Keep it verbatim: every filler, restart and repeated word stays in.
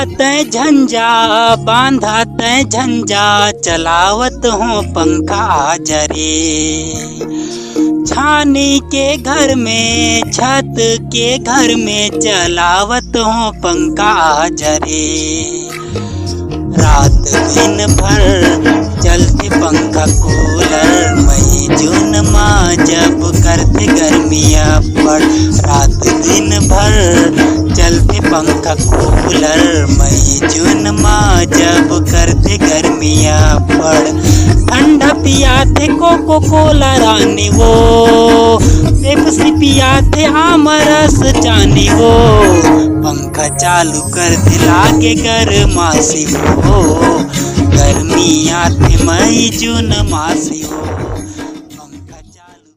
तैं झंझा, बांधा तैं झंझा, चलावत हों पंखा आज रे। छानी के घर में, छत के घर में, चलावत हों पंखा आज रे। रात दिन भर चलथे पंखा कूलर, मई जून मा जब करथे गर्मी अब्बड़। रात दिन भर चलथे पंखा कूलर, मई जून मा जब करथे गर्मी अब्बड़। ठंडा पियाथे कोको कोला रानी वो, पेप्सी पियाथे आमरस चानी वो। पंखा चालू कर दे, लागे गरमासी वो, गर्मी आथे मई जून मासी वो। पंखा चालू